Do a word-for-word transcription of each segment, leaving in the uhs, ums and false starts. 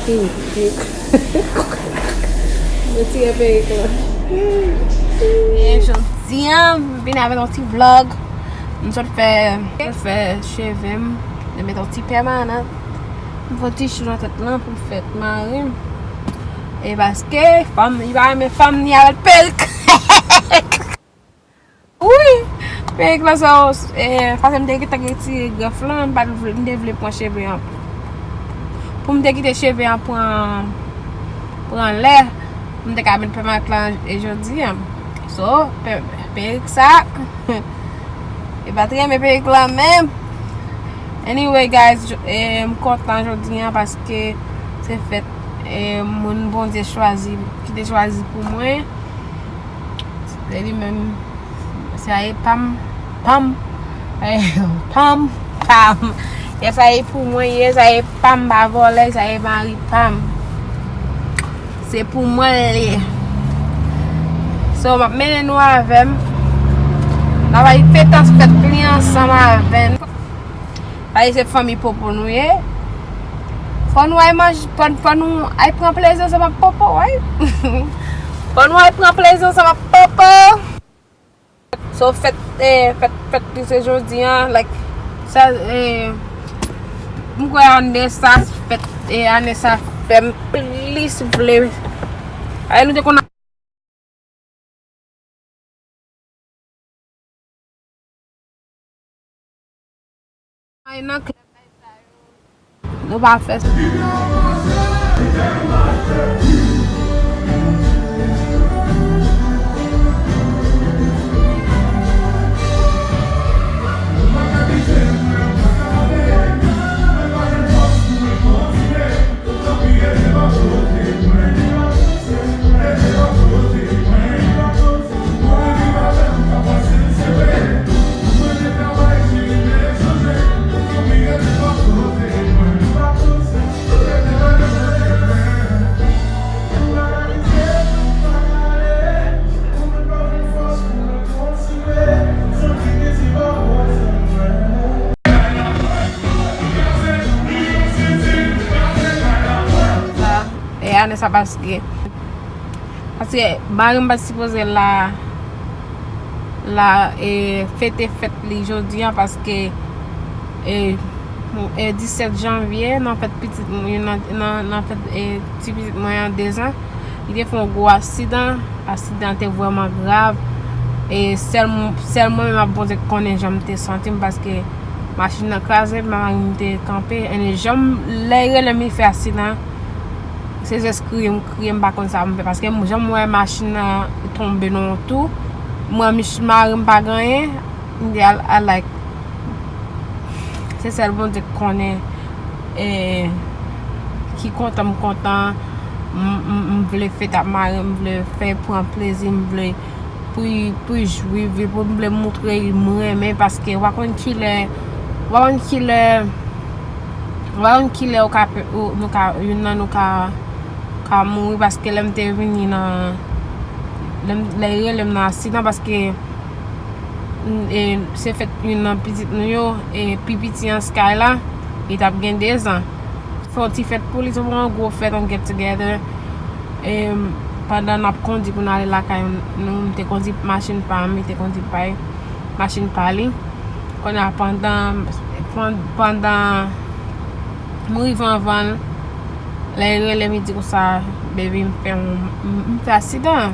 Yo tire perik la. E jodi a, m vin avèk yon ti vlog. M sot fè, fè cheve m. M met yon ti pèmanan. M fè yon ti chou nan tèt lan pou m fè mari m. E paske fanm, li pa renmen fanm ni avèk perik. Wi! Perik lan sa, e, paske m te gentan retire grèf lan, m pa t vle, m te vle pran cheve an. Pou m te kite cheve an pran, pran lè, m te ka met pèmanan e jodi a. So, pe-, perik sa, e pa t renmen perik lan menm. Anyway, guys, jo-, e, m kontan jodi a paske se fèt, e, moun Bondye chwazi, ki te chwazi pou mwen. Se li menm. Sa e pa m, pa m, eh, pa m, pa m. Yes, sa e pou mwen ye, sa e pa m, pa vòlè, sa e mari pa m. Se pou mwen l ye. So, m ap mennen nou avè m. N ap al fete fèt li ansanm avè n. Paske se fanmi Popo nou ye. Fò nou al manje, fò, fò nou al pran plezi ansanm ak Popo, wi. Fò nou al pran plezi ansanm ak Popo. So, fèt, eh, fèt, fèt li se jodi a, like, sa, eh, m kwè ane sa, fèt, eh, ane sa fè m plis vle. Ay, nou te konn Ay nan klèb, nou pa fè sa. E ane sa paske, paske mari m pa t sipoze la, la, e, fete fèt li jodi a paske, e, e, disèt janvye, nan fèt pitit mwen, nan, nan, nan fèt, e, ti pitit mwen an, dezan, li te fè yon gwo aksidan. Aksidan an te vrèman grav. E sèl, sèl mwen menm ak Bondye k konnen jan m te santi m paske machin nan kraze, mari m te kanpe. E jan m, lè l rele m, li fè aksidan. Se jis kriye m kriye, m pa konn sa m fè. Paske m, jan m wè machin nan tonbe nan yon twou, m wè mich-, mari m pa gen anyen, m di, I, I like, se sèl Bondye k konnen, e, ki kontan m kontan. M, m, m vle fete ak mari m, m vle fè pran plezi, m vle pou l, pou l jwi vi, pou m vle moutre l m renmen, paske w pa konn kilè, w pa konn kilè, w pa konn kilè ou ka, ou, nou ka, youn nan nou ka, ka mouri, paske lè m te vini nan, lè m, lè yo rele m nan aksidan, paske, mm, e, se fèt youn nan pitit nou yo, e, pi piti an, Skyla, li t ap gen dezan. Fè yon ti fèt pou li, se pa yon gwo fèt, yon get together. E, pandan n ap kondi pou n ale lakay nou, m te kondi machin pa m, li te kondi pa l, machin pa li. Kounye a, pandan, pan-, pandan m rive anvan l, lè l rele m, li di konsa, "Baby, m fè yon, m, m fè aksidan."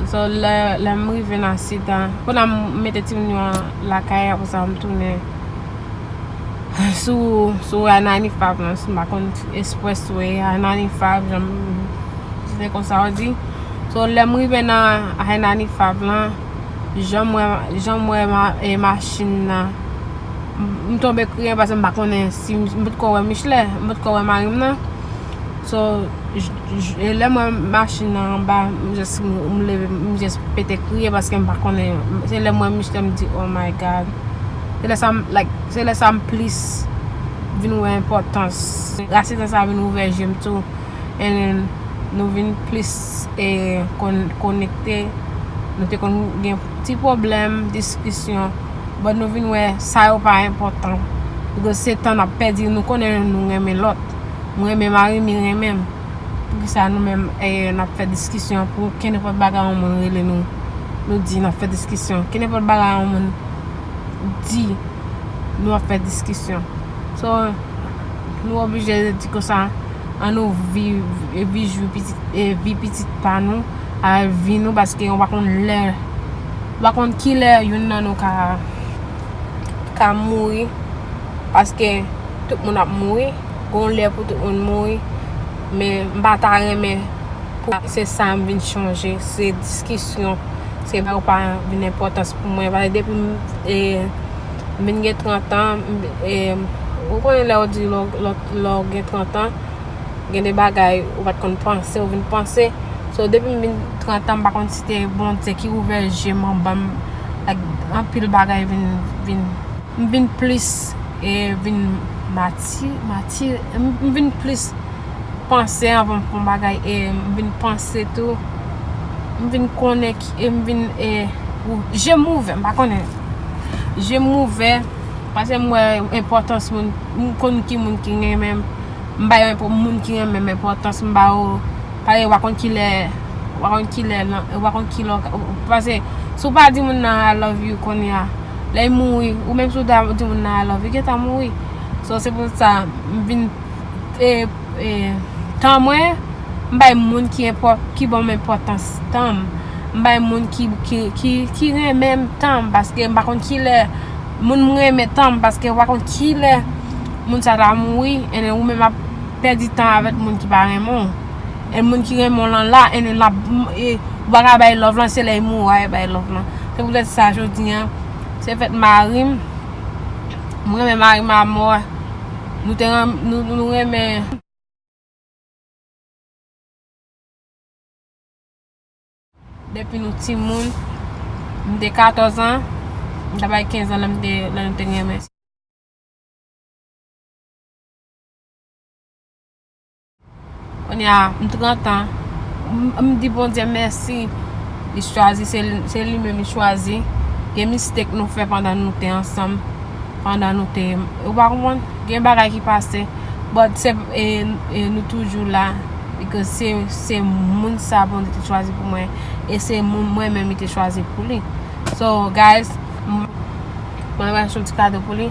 So, lè, lè m rive nan aksidan, kounye a m mete timoun yo lakay, apre sa, m tounen sou, sou I ninety-five lan, si m pa konn, expressway, I ninety-five, jan m, se konsa yo di. So, lè m rive nan I ninety-five lan, jan m wè, jan m wè ma-, e, machin nan, m, m tonbe kriye paske m pa konnen si m, m potko wè Michelet, m potko wè mari m nan. So, j-, j-, e lè m wè machin nan anba, m jis, m, m leve, m jis pete kriye paske m pa konnen. Se lè m wè Michelet, m di, "Oh my God." Se lè sa m, like, se lè sa m plis vin wè enpòtans. Aksidan sa vin ouvè je m tou. And then, nou vin plis, e, kon-, konekte. Nou te konn gen ti pwoblèm, diskisyon. But nou vin wè sa yo pa enpòtan. Because se tan n ap pèdi, nou konnen nou renmen lòt. M renmen mari m, li renmen m. Poukisa nou menm, eh, n ap fè diskisyon pou kenenpòt bagay yon moun rele nou, nou di n ap fè diskisyon? Kenenpòt bagay yon moun di, nou ap fè diskisyon. So, nou oblije di konsa, ann nou viv, viv, jwi pitit, eh, vi pitit pa nou, a vi nou, paske ou pa konn lè, ou pa konn ki lè youn nan nou ka, ka mouri, paske tout moun ap mouri, gon lè pou tout moun mouri, men m pa ta renmen pou se sa m vin chonje, se diskisyon, se bagay pa vin enpòtans pou mwen, paske depi m, e, m vin gen trant an, m, e, ou konnen lè w di lè w, lè w, lè w gen trant an, gen de bagay ou pa t konn panse, ou vin panse. So, depi m vin trant an, m pa konn si te Bondye ki ouvè je m an ban m, like, anpil bagay vin, vin, m vin plis, e, vin mati, mati, m, m vin plis panse anvan m fè yon bagay, e, m vin panse tou, m vin konnen ki, e, m vin, e, ou, je m ouvè, m pa konnen. Je m ouvè, paske m wè enpòtans moun, m konn ki moun ki renmen m, m bay enpo-, moun ki renmen m enpòtans, m ba yo, paske w pa konn kilè, w pa konn kilè, w pa konn kilè, paske si w pa di moun nan I love you kounye a, lè l mouri, ou menm si w ta di moun nan I love you, gentan mouri. So, se pou sa, m vin, e, e, tan mwen, m bay moun ki enpò-, ki ban m enpòtans tan m. M bay moun ki, ki, ki, ki renmen m tan m, paske m pa konn kilè moun m renmen tan m, paske w pa konn kilè moun sa ta mouri, and then ou menm ap pèdi tan avèk moun ki pa renmen w. And moun ki renmen w lan la, and then l ap, e, ou pa ka bay love lan, se lè l mouri w a bay love lan. Se poutèt sa, jodi a, se fèt mari m, m renmen mari m amò. Nou te ren-, nou, nou renmen depi nou timoun. M te katòz an, m ta bay kenz an lè m te, lè nou te renmen. Kounye a, m trant an. M, m di Bondye mèsi. Li chwazi, se, se li menm li chwazi. Gen mistake nou fè pandan nou te ansanm, pandan nou te, ou pa konprann? Gen bagay ki pase. But se, e, e, nou toujou la. Because se, se moun sa Bondye te chwazi pou mwen. E se moun mwen menm li te chwazi pou li. So, guys, m, mwen va achte yon ti kado pou li.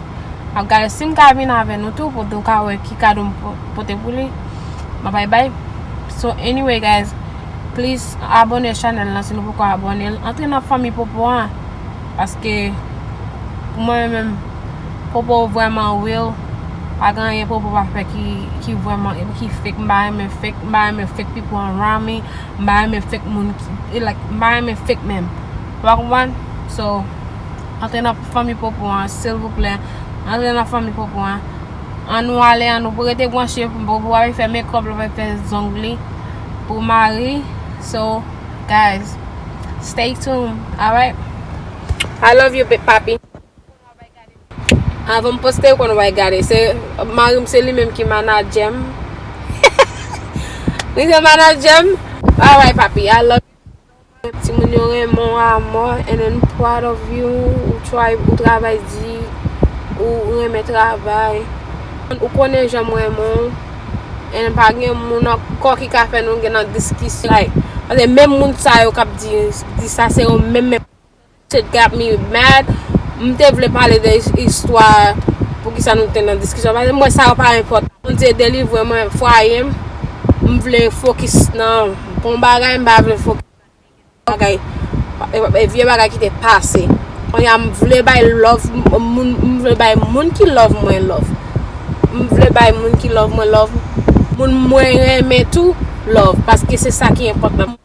M ap gade si m ka vin avè nou tou, pou nou ka wè ki kado m po-, pote pou li. M ap bay bay. So, anyway, guys, please, abòne chanèl lan si nou poko abòne l. Antre nan fanmi Popo an. Paske, pou mwen menm, Popo vrèman real. Pa gen anyen Popo pa fè ki, ki vrèman, ki fake. M pa renmen fake, m pa renmen fake people around me. M pa renmen fake moun ki, e, like, m pa renmen fake menm. Ou pa konprann? So, antre nan fanmi Popo an, silvouplè. Antre nan fanmi Popo an. Ann nou ale, ann nou rete branche, Popo ap fè makeup, l ap fè zong li pou mari. So, guys, stay tuned, alright? I love you, papi. Avan m poste, ou konn w al gade. Se, mari m, se li menm ki manadjè m. Li se manadjè m. Alright, papi, I love you. Timoun yo renmen w amò, and then proud of you. Ou try, ou travay di, ou renmen travay. Ou konnen jan m renmen w. And pa gen moun ankò ki ka fè nou gen nan diskisyon. Like, paske menm moun sa yo k ap di, di sa, se yo menm, menm. Shit got me mad. M te vle pale de is-, istwa poukisa nou te nan diskisyon. Paske mwen sa yo pa enpòtan. Bondye delivre mwen fwaye m. M vle fokis nan bon bagay, m pa vle fokis bagay, e, e, vye bagay ki te pase. Kounye a m vle bay love, m, moun, m vle bay moun ki love mwen love. M vle bay moun ki love mwen love. Moun mwen renmen tou love. Paske se sa ki enpòtan.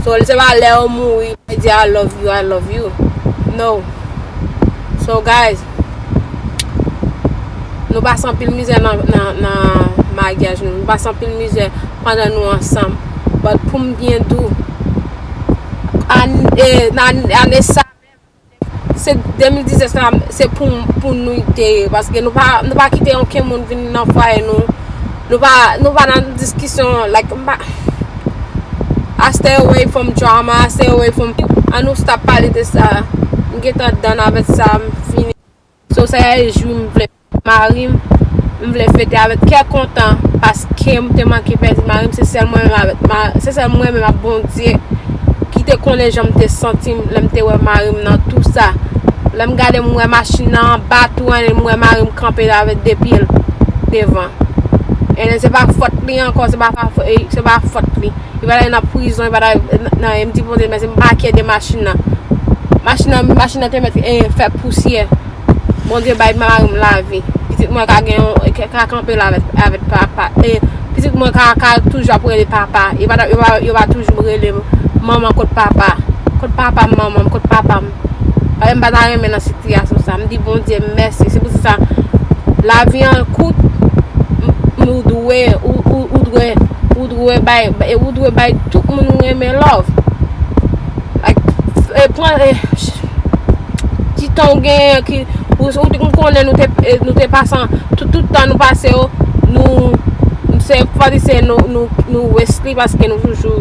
So, se pa lè ou mouri, ou di, "I love you, I love you." No. So, guys, nou pase anpil mizè nan, nan, nan maryaj nou. Nou pase anpil mizè pandan nou ansanm. But pou m byen di w, an-, e, nan ane sa, se de mil diznèf la, se pou, pou nou te ye, paske nou pa, nou pa kite okenn moun vin nan fwaye nou. Nou pa, nou pa nan diskisyon, like, m pa, I stay away from drama, I stay away from, ann nou stop pale de sa. M gentan done avèk sa, m fini. So, sa e jou m vle mari m, M vle fete avèk kè kontan paske m te manke pèdi mari m. Se sèl mwen menm avèk ma, se sèl mwen menm ak Bondye ki te konnen jan m te santi m lè m te wè mari m nan tou sa. Lè m gade, m wè machin nan anba tou, and then m wè mari m kanpe la avèk de pye l devan. And then se pa fòt li ankò, se pa, se pa fòt li. Li pa t ale nan prizon, li pa t ale nan, nan, e m di Bondye mèsi, m pake de machin nan. Machin nan, machin nan te mèt, e, fè pousyè. Bondye bay mari m lavi. Pitit mwen ka gen yon, ka, ka kanpe la avèk, avèk papa. E, pitit mwen ka, ka toujou ap rele papa. Yo pa, yo pa, yo pa toujou rele manman kot papa. Kot papa m, manman m, kot papa m. Paske m pa ta renmen nan sitiyasyon sa. M di Bondye mèsi. Se pou sa, lavi an kout, m, m, ou dwe, ou, ou, ou dwe, ou dwe bay, ou dwe bay tout moun ou renmen love. Like, e, pran, e, ti tan w genyen ki, ou, ou, m konnen nou te, e, nou te pase an, tout, tout tan nou pase yo, nou, se, fò di se nou, nou, nou waste li paske nou toujou,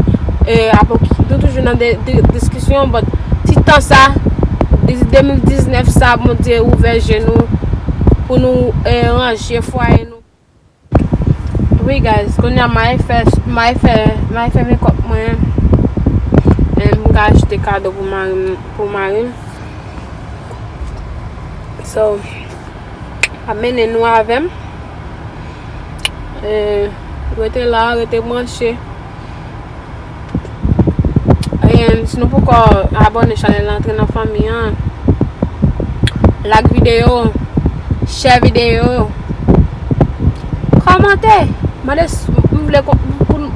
e, ap oki-, nou toujou nan de, de, diskisyon, but ti tan sa, de, de mil diznèf sa, Bondye ouvè je nou pou nou, e, ranje fwaye nou. Wi, guys, kounye a m al fè, m al fè, m al fè makeup mwen. And m ka achte kado pou mari m, pou mari m. So, ap mennen nou avè m. E, rete la, rete branche. And si nou poko abòne chanèl la, antre nan fanmi an. Like videyo, share videyo, kòmante, mande s-, m vle kon-, pou n-,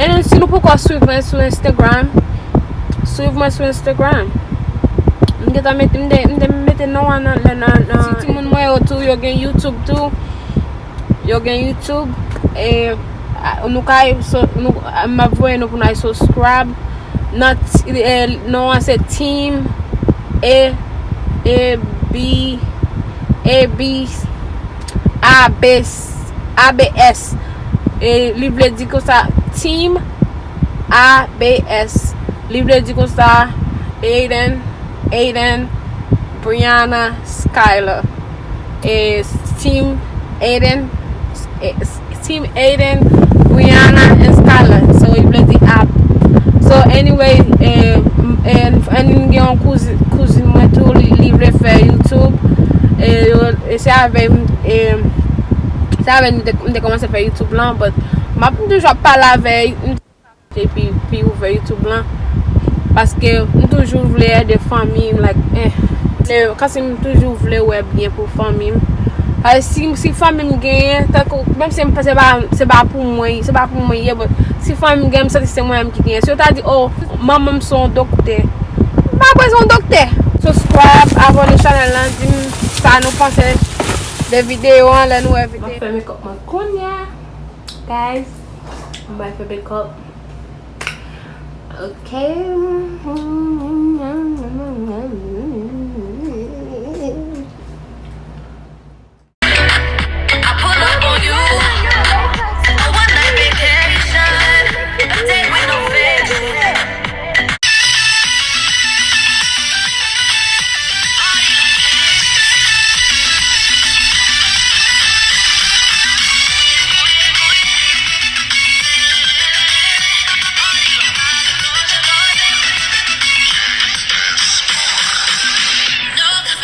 and si nou poko swiv mwen sou Instagram, swiv mwen sou Instagram. M gentan mete, m te, m te mete non an nan, nan, nan, nan. Ti timoun mwen yo tou, yo gen YouTube tou. Yo gen YouTube. E, a, nou ka, so, nou, a, m ap voye nou pou n al subscribe. Nan ti, e, non an se Team E, E, B, A B, A B S. E, li vle di konsa, Team A B S. Li vle di konsa, Aiden, Aiden, Brianna, Skyler. E, Team Aiden, e, Team Aiden, Brianna, and Skyler. So, li vle di ap. So, anyway, e, m, e, and m gen yon kouzin, kouzin mwen tou, li, li vle fè YouTube. E, yo, e se avè m, e, se avè m te, m te kòmanse fè YouTube lan, but m ap toujou ap pale avè l. Epi, pi ouvè YouTube lan. Paske m toujou vle ede fanmi m, like, eh. Vle, kansi m toujou vle wè byen pou fanmi m. Paske si, si fanmi m genyen, tankou, menm si m, se pa, se pa pou mwen, se pa pou mwen ye, but si fanmi m genyen, m santi se mwen menm ki genyen. Si yo ta di, oh, manman m se yon doktè, m pa bezwen yon doktè. Subscribe, abòne chanèl lan, di m sa nou panse de videyo an lè nou wè videyo. M ap fè makeup mwen kounye a, guys. M bay fè makeup. Okay. I pull up on you. A one night vacation. A day with no fiction.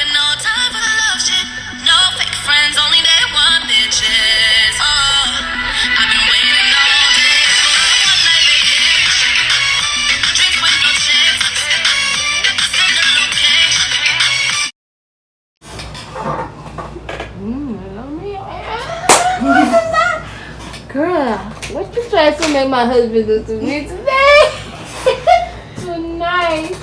No time for the love shit. No fake friends, only day one bitches. Oh, I've been waiting all day for a one night vacation. Drinks with no chaser. Send the location. Mm, I love me. Girl, what you trying to make my husband do to me today? Tonight.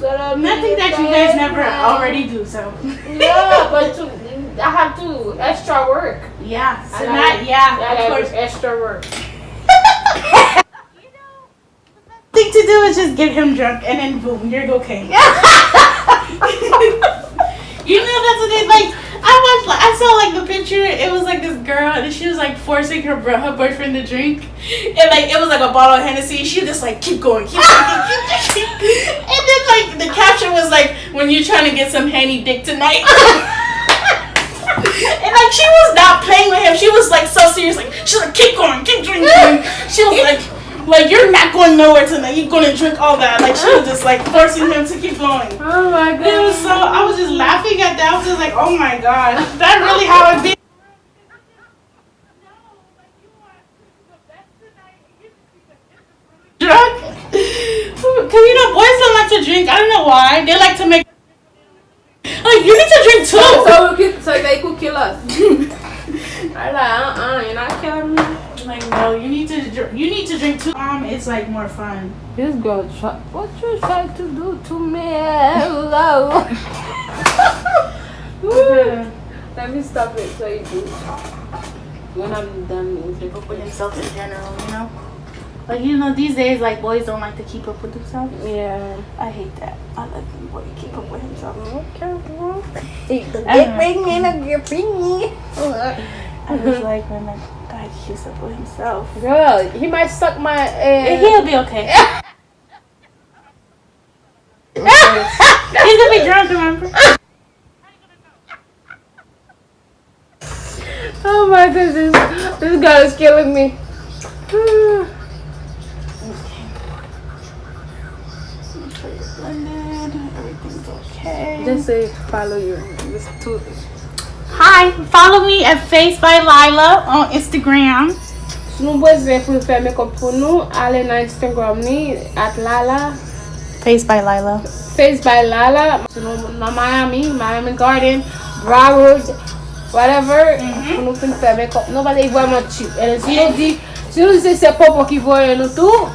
Nothing that you guys never already do, so. Yeah, but to, I have to extra work. Yeah, I gotta, tonight, yeah, I gotta of course. Extra work. Thing to do is just get him drunk and then boom, you're okay. You know that's what they like. I watched, like, I saw, like, the picture. It was like this girl, and she was like forcing her bro- her boyfriend to drink, and, like, it was like a bottle of Hennessy. She just like, keep going, keep drinking, keep drinking. And then, like, the caption was like, when you trying to get some Henny dick tonight. And like she was not playing with him. She was like so serious. Like she was like, keep going, keep drinking. She was like, like you're not going nowhere tonight. You're gonna drink all that. Like she was just like forcing him to keep going. Oh my It was so. I was just laughing at that. I was just like, oh my god, that really how it be. Drunk. Cause you know boys don't like to drink. I don't know why. They like to make. Like you need to drink too. So we could, so they could kill us. I like, uh-uh, you're not killing me. Like no, you need to dr- you need to drink too. Um, it's like more fun. This girl try, what you try to do to me? Hello. Let me stop it so you do. When I'm done with it. With himself in general, you know. Like you know, these days, like boys don't like to keep up with themselves. Yeah. I hate that. I like when a boy keep up with himself. Okay, well. Dick bring me, no girl bring me. I just like when a guy keeps up with himself. Girl, he might suck my. Uh, He'll be okay. He's gonna be drunk, remember? Oh my goodness, this girl is killing me. Okay. Make sure you're blended. Everything's okay. Just say follow you. It's too. Hi, follow me at Face by Lila on Instagram. Si nou bezwen pou nou fè makeup pou nou, ale nan Instagram li at Lala. Face by Lila. Face by Lala. Si nou nan Miami, Miami Garden, Broward, whatever, pou nou fin fè makeup nou, paske li vrèman cheap. E si nou di, si nou di se popo ki voye nou tou,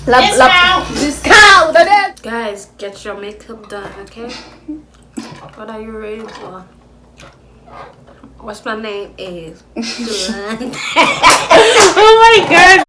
la, la, discount, tande? Guys, get your makeup done, okay? What are you ready for? What's my name is? Oh my god.